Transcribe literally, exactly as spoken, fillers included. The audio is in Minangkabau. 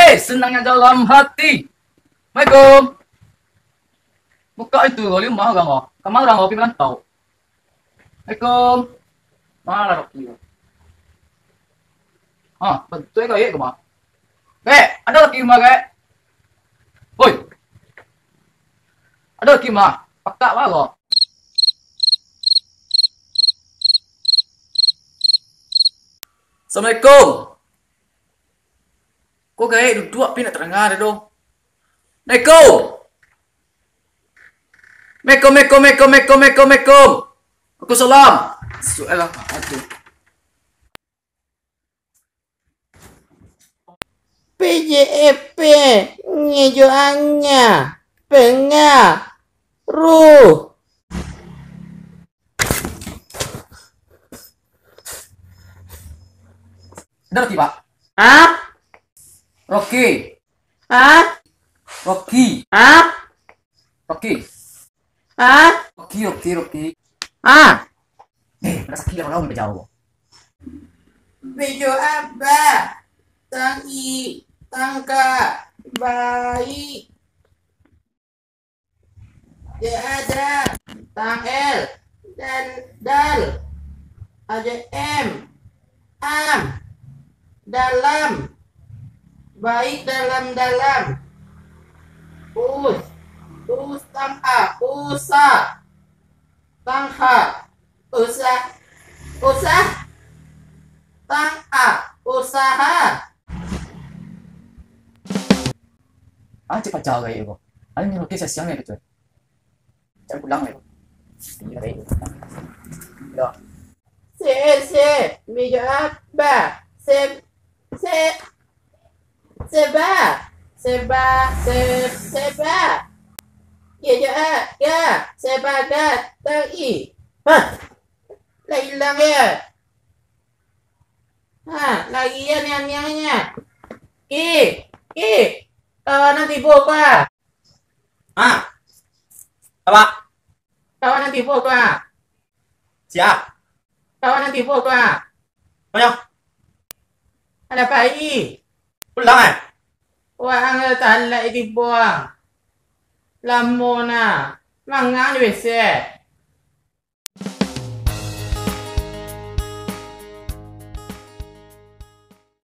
Eh, senangnya dalam hati. Assalamualaikum. Buka itu, rumah orang, oh. Kamar orang, oh, pi merantau. Assalamualaikum. Malah Rocky. Ah, betul ke, Kak, mah? Kak, ada lagi mah, Kak? Oi. Ada lagi mah. Pakak lah, lo. Assalamualaikum. Ko gaek duduak pi nak tadanga doh. Assalamualaikum. Assalamualaikum, assalamualaikum, assalamualaikum, assalamualaikum. Waalaikumsalam. Sudah lah, aduh. P J F P, ngejo anya, pengaruh. Ada Rocky, Pak? Hah? Rocky. Hah? Rocky. Hah? Rocky. Hah? Rocky, Rocky, Rocky. Hah? Eh, ada sakit lah, kalau bajauah. Bejo Abah, tang i, tang ka, baik. J A da, tang L, dan dal. A J M, am, dalam. Baik dalam-dalam. Us, us tang a, usah. Tang ha, usah, usah. Tang a, usaha. Ah, cek pacar gaya ko. Ayo ni Rocky siang-siang ya, kecuali. Cari pulang ya. Ini gaya. Yo. Se, se, mi jo apa? Se, se, seba. Seba, se, seba. Ya, ya, ya. Seba, ga, tang i. Hah? Lah hilang ya. Ha, lagi ya niang-niangnyo. Ki, ki, kawan nan tibo ka? Ha? Apa? Kawan nan tibo ka? Sia? Kawan nan tibo ka? Ayo. Ada pai. Pulang, eh? Wah, ang talek tibo. Lamo na. Mangang di W C.